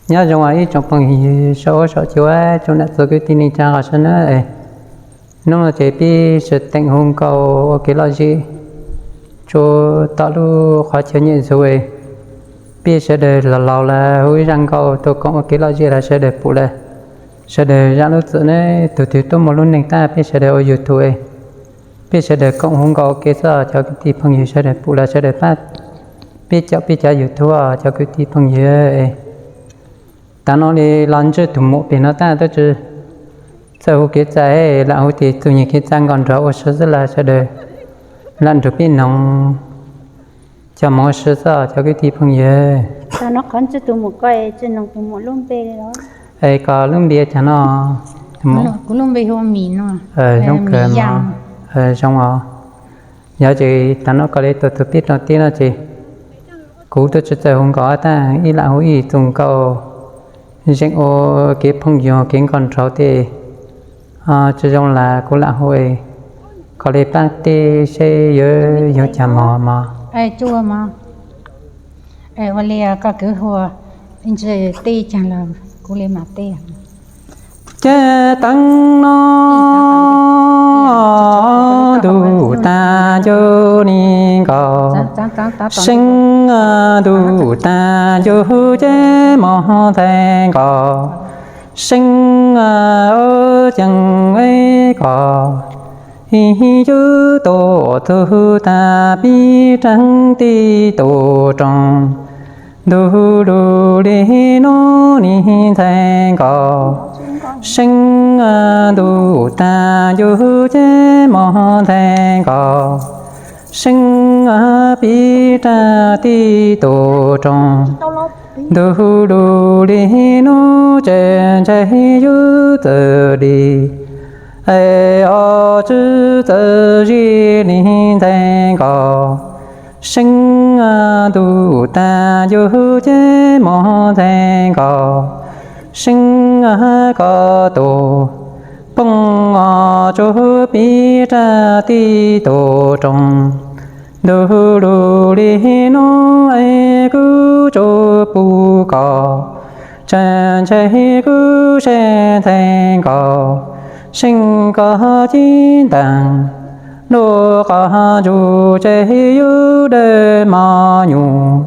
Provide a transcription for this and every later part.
Nyob zoo ib tsoom phooj ywg saum huab saum cua, tsoom nam txiv kwv tij neej tsa qhov saib nawb. Hnub no ces peb sawv teem hu nkaus ua kev lom zem rua tom lub qhov chaw nyem ntxhuv. Peb sawv daws los laus lawm hu ib zaj nkauj tuaj koom ua kev lom zem rau sawv daws pum lawm. Sawv daws zam lub txim nawb, tus twg tuaj muaj lub neej tab peb sawv daws ua YouTube, peb sawv daws koom hu nkaus ua ke xwb cov kwv tij phooj ywg sawv daws pum lawm sawv daws pab peb caum peb cov YouTube cov kwv tij phooj ywg. Tav no li los ntsib tus muam pem no tab twb tsis txawj hu kev txaj, lam hu tias txuj nyeg kev txaj nkauj nraug ua si xwb los sawv daws lam nrug peb noog cov moov ua si xwb cov kwv tij phooj ywg. Es koj lub npe cas no? Zoo kawg, zoo os. Yog ces tav no koj li tuaj txug peb rooj teb no ces kuv twb tsis txawj hu nkaus tab ib lam hu ib txuj nkauj zeem ua kev phooj ywg kev nkauj nraug tej. Tsis zoo los kuv lam hu, koj li pab teb seb yuav yog cas mog mog. Ua li koj kwv hu ntsis teb caag los kuv li mam teb. Ces tav no ntuj tag ncuj ni nkaus, seeb ntuj tag ncuj ces mog ntxhais nkaus, seeb ua ceev es koj ib yug tuaj txug tag pib rau tij tus rooj. Ntuj lug li hnub ni ntxhais nkaus, seeb ntuj tag ncuj ces mog ntxhais nkaus, seeb pib rau tij tus rooj. Ntuj lug li hnub tseem ntshai yug txawm li, es os tsis txawj zij li ntxhais nkaus, seeb ntuj tag ncuj ces mog ntxhais nkaus, seeb koj tus poob os tsuas pib rau tij tus rooj. Ntuj lug li hnub es kuv tsuas pum koj, tseem ntshai kuv seb ntxhais nkaus, seeb koj ceeb toom luaj qhov ntsug ces yug dawb mos nyuj,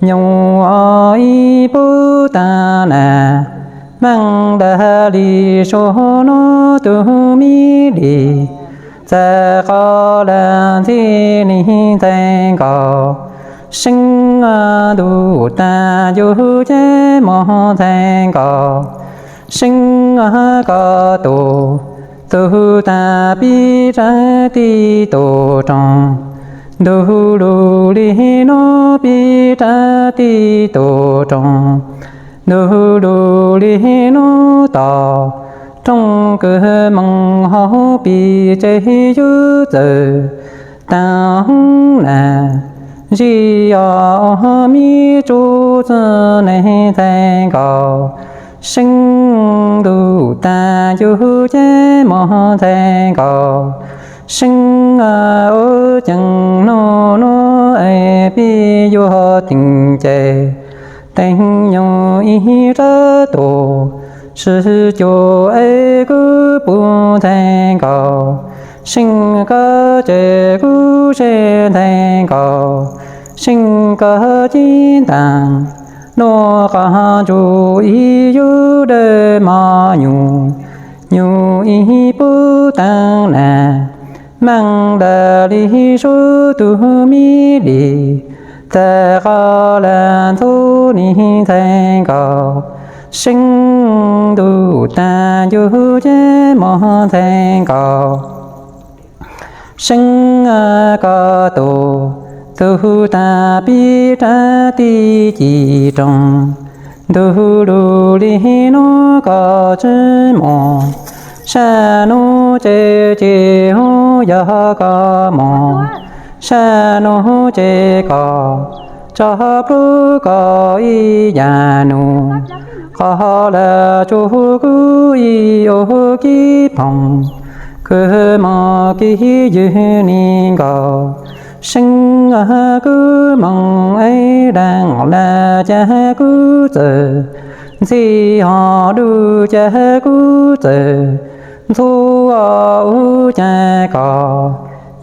nyuj os ib pub taag nam, meej dag li suab nuav tug mi li, txawm qhov lawv ntxhi li ntxhais nkaus, seeb ntuj tag ncuj ces mog ntxhais nkaus, seeb koj tus tug tag pib rau tij tus rooj. Ntuj lug li hnub pib rau tij tus rooj. Ntuj lug li hnub tom rooj kws moog hauv pis ces yug txawm taag hoob nam, zij os ua mi tsuj txwj neeg ntxhais nkaus, seeb ntuj tag ncuj ces mog ntxhais nkaus, seeb ua ceev nub nuav es pib yuav teem ces teem nyuj ib rab tus, sib cuag es kuv pum ntxhais nkaus, seeb koj ces kuv seb ntxhais nkaus, seeb koj ceeb toom luaj qhov ntsug ib yug dawb mos nyuj, nyuj ib pub taag nam, meej dag li suab tug mi li, txawm qhov lawv ntxhi li ntxhais nkaus, seeb ntuj tag ncuj ces mog ntxhais nkaus, seeb koj tus tug tag pib rau tij ci rooj. Ntuj lug li hnub koj tsis moog, sab nub ces ces hu yog koj moog, sab nub ces koj tso plhuav koj ib yam nub, qhov lawv tsuj kuv ib ua kib phoom, kws moog kib ywg li nkaus, seeb kuv moog es daam lawm cas kuv txawm Ntxhi ho dub cas kuv txawm ntxhua ua ub cas kom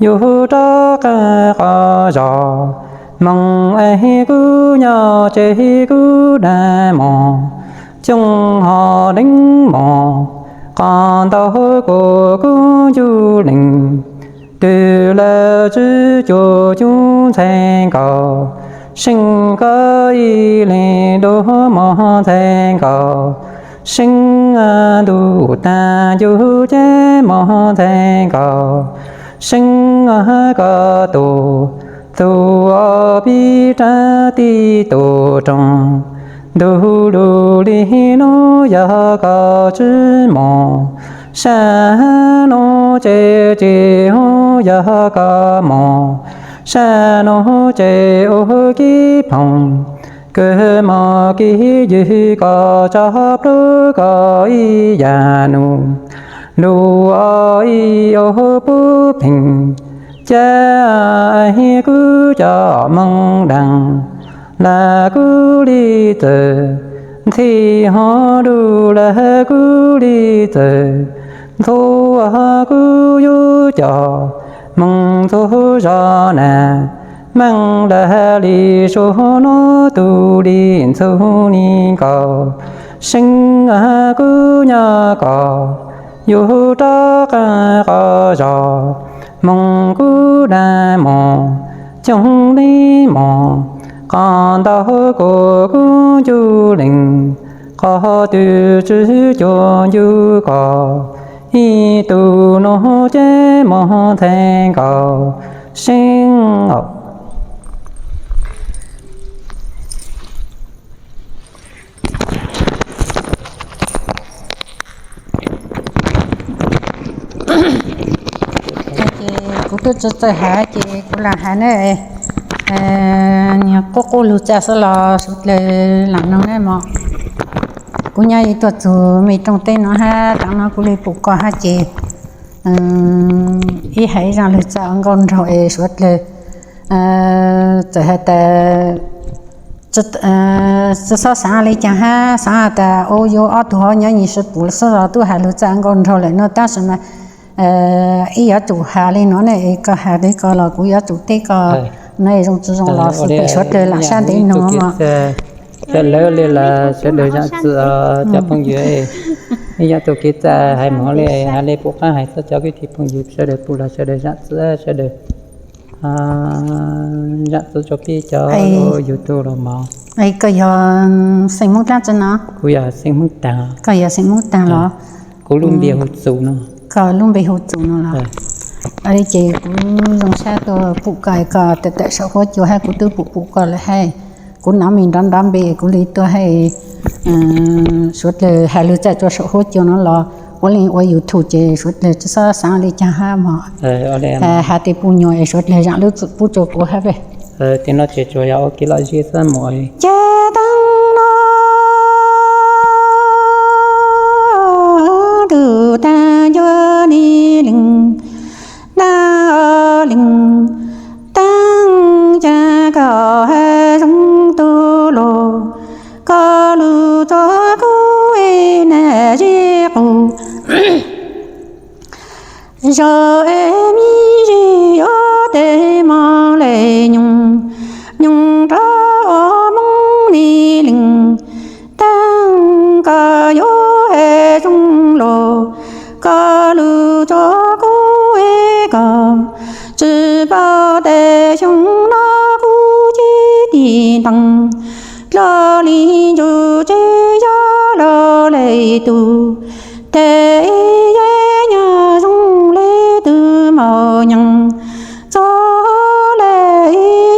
yus rov qab qhov zos. Moos es kuv nyob tsev kuv dag mos, cooj ho deev mos, qos ntau kuv kuj ncu lees. Twb lawm tsib cuaj cuv ntxhais nkaus, seej koj ib leeg dua mos ntxhais nkaus. Seej ntuj tag ncuj ces mos ntxhais nkaus, seej koj tus tus ob pib rab tib tus roog. Ntu lug li hnub yog koj tsis mos, sab nub ces tsis hu yog koj mos, sab nub ces ua kib phoom. Kws mos kib ywg koj tso plhuav koj ib yam nus, ntu ib ua pub pheej. Cas kuv cov moos dees, lam kuv li txawm ntxhi ho dub, lam kuv li txawm ntxhua, kuv yug cov moos ntxhua zos na. Meej lam li suav nub, tus li ntxhua li nkaus. Seej kuv nyob koj, yug rov qab qhov zos. Moos kuv dag mos, cooj deev mos, qos ntau kuv kuj ncu lees. Qhov twg tsib cuaj ncu koj, ib tug nug ces mos ntxhais nkaus. Seej Ces kuv twb tsis txawj hais ces kuv lam hais ne, niag qub qub lug txaj xwb los suav dlawg lam noog ne mog. Kuv nyob ib tuaj txug me rooj teb no hab, taam no kuv li pum koj hab ces ib hais ib zaj lug txaj ua nkauj nraug es suav dlawg txawm has tas tsi xob xaav le caag hab, xaav has tas ua yuav ob tug hov nyob nyias sib pum xwb los tub has lug txaj nkauj nraug lawm no tab sis mas ib yuav tsum has le nuav ne, koj has le koj los kuv yuav tsum teb koj no zoo tsi zoo los xwb peb suav dlawg lam sab ntev nuav mog. Sawv daws li los sawv daws zaam txim os cov phooj ywg, ib yuav tug kev txaj hais mog le, has le puv qaab hais txog cov kwv tij phooj ywg sawv daws pum los sawv daws zaam txim, sawv daws zaam txim rua peb cov YouTube los mog. Koj yog xeem Hmoob dlaab tsi no? Kuv yog xeem Hmoob Taag. Koj yog xeem Hmoob Taag los? Kuv lub npe hu Txus no. Koj lub npe hu Txus no los? Ces kuv zoo sab tuaj pum koj, koj tawm tawm saum huab cua hab kuv twb pum pum koj lawm hab. Kuv nov me nrov nrov npe kuv li tuaj hab. Suav dlawg has lug txaj rua saum huab cua no los ua le ua YouTube ces suav dlawg tsi xob xaav le caag hab mog. Has tes puj nyuag es suav dlawg zaam lub txim pub rua kuv hab. Ces no ces tsuas yog ua kev lom zem xwb mog. Ces taag no tug taag cuag ni leej, taag o leej, taag ca koj has zoo tug los, koj lug txug kuv e na zeb qus. Zog es mi zig yuav tes mog le nyoog, nyoog rov ua Moob ni leej, taag koj yuav has zoo los, koj lug txug kuv e koj, tsi paub tes xyoo no kuv cib tig ntees, dlua li ncu tsi yog lug le tug, tes yog nyob zoo le tug mog nyeeg, txug le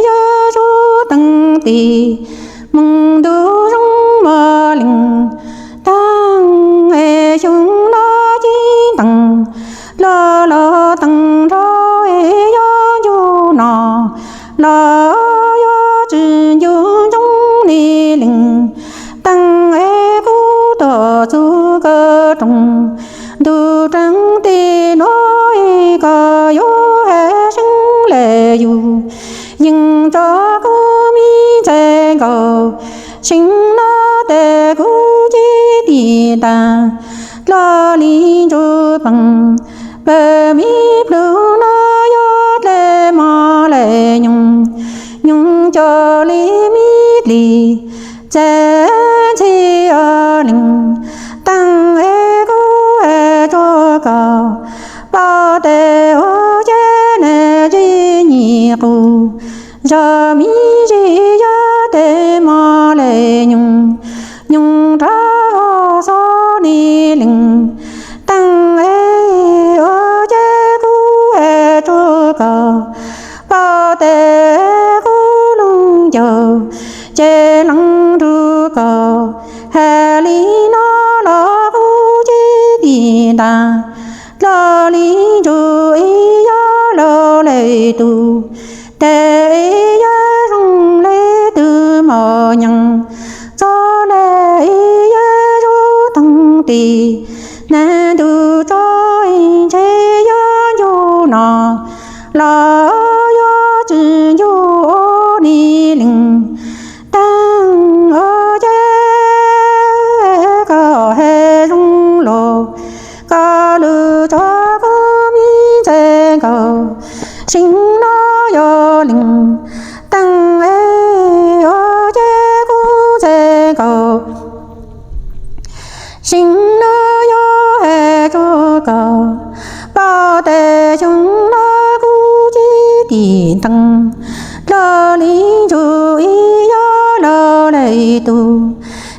yog tsuj teeg tes, moog ntu zoo mog leej, taag es xyoo no cib ntees, dlua los teeg nrho es yog ncu no, los yog tsi ncu ntsoov ni leej, taag es kuv tuaj txug koj rooj, ntu raav tes nuav es koj yuav has seeb le yug, yeej tso kuv me ntxhais nkaus, seeb no tes kuv loj li ntsuj pees. Pawg me plug no yog dlej mos lawm nyoos, nyoos coj li me dlis txawm ntxhi o lees. Teej es kuv hais rau koj, poj tes ua cas nws tsis nyim qus, zog me ntsis yog dlej mos lawm nyoos, nyoos rov hos xov ni lees. Teej es ua cas kuv hais rau koj, poj tes kuv lub ncaug ces lees rau koj. Hais li no los kuv tsis tiv tas, loj li ntsuj ib yog laus lawm tus, tes ib yog zoo li tus mos nyees, txog lawm ib yog zuj toog tis. Nag ntuj tso ntshe yog ncuj no los yog tsis ncuj ua ni lees. Teej ua cas koj hais zoo los, koj lug tso kuv me ntxhais nkaus, seem no yog lees. Teej es ua cas kuv ntxhais nkaus, seem no yog hais rau koj, poj tes xyoo no kuv tsis tiv tees, loj li ntsuj ib yog laus lawm tus,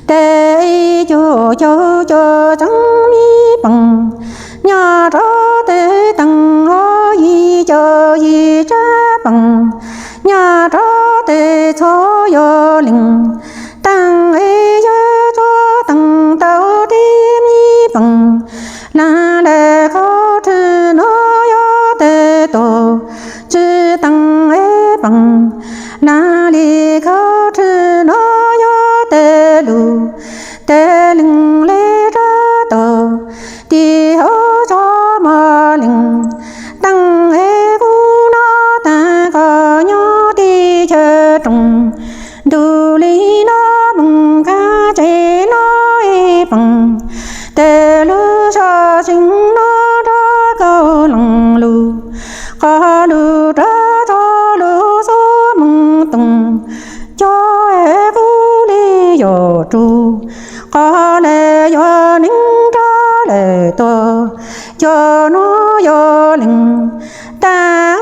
tes ib cuj caug cuaj txheeb mi pees, nyob rau tes teej ob yim caug yim tsab pees, nyob rau tes txhua yog lees. Teej es yog txhua teej tau tes mi pees, laag lawm khau rwg no yog tes tuag, tsi teej es pees, laag li khau rwg no yog tes lug, tes lees li rab tog, tim hauv tso mos lees. Teej es kuv no taag koj nyob tim chaw roos, ntuj li no moog kab tsev no ib pees, tes lug sab xyoo no rov kaus lees lug, qog lug rov tso lug xub moog toog, cov es kuv li yuav rug, qog lawm yuav neeg rov lawm tuag, cov no yog lees. Teej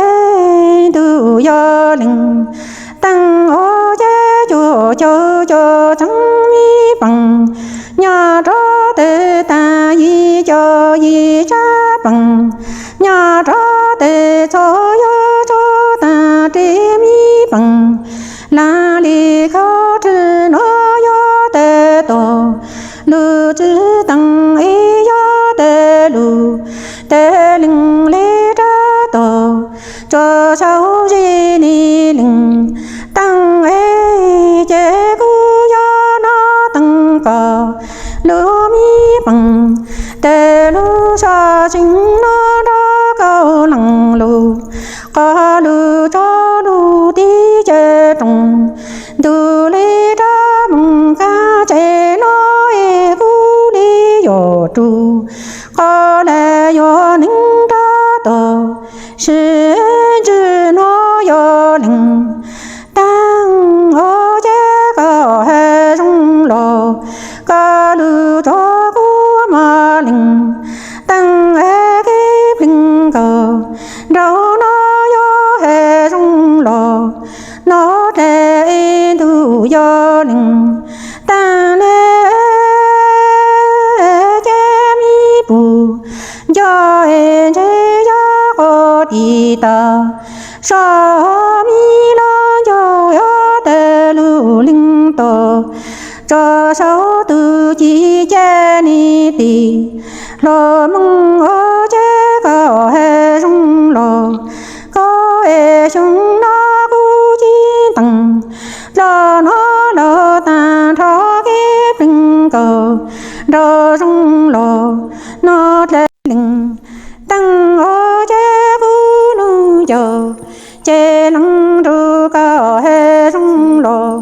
es ntuj yog lees, teej ua cas cuaj caug cuaj txheeb mi pees, nyob rau tes taag yim caug yim tsab pees, nyob rau tes txhua yog tso taag tes mi pees, laag li khau rwg no yog tes tuag, lug tsi teej es yog tes lug, tes lees li rab tog, tso sau zis ni lees. Teej es ces kuv yog no teej koj lub mi pees, tes lug sab xyoo no rov kaus lees lug, qog lug tso lug tim chaw roos, ntuj li rov moog kab tsev no es kuv li yuav rug, qog lawm yuav neeg rov tuag, sib ntswg no yog lees. Teej ua cas koj hais zoo los, koj lug tso kuv mos lees. Teej es kev pleeg koj nraug no yog hais zoo los, no dlej es ntuj yog lees. Taag le ces mi pum nco es ntshe yog quas tiv tas, sab mi los nco yog tes lug lees tog, tso sau tug ci ca ni tim, hlo moog ua cas koj hais zoo los, koj es xyoo no kuv ci tees, los no los taag nrho kev pleeg koj nraug zoo los, no dlej lees. Teej ua cas kuv lug nco, ces lees rug koj hais zoo los,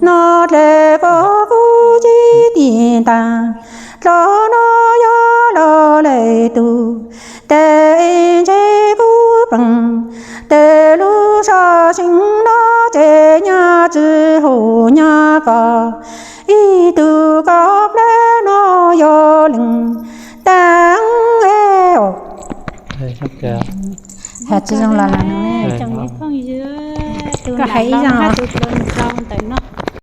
no dlej pom kuv ci tiv tas, Rov no yog los lawm tus, tes ntshe kuv plees, tes lub sab xyoo no ces nyab tsis hu nyab koj, ib tug koj plab no yog leej tag. Hais tsis zoo los lawm no, koj hais ib zaug ntawm no.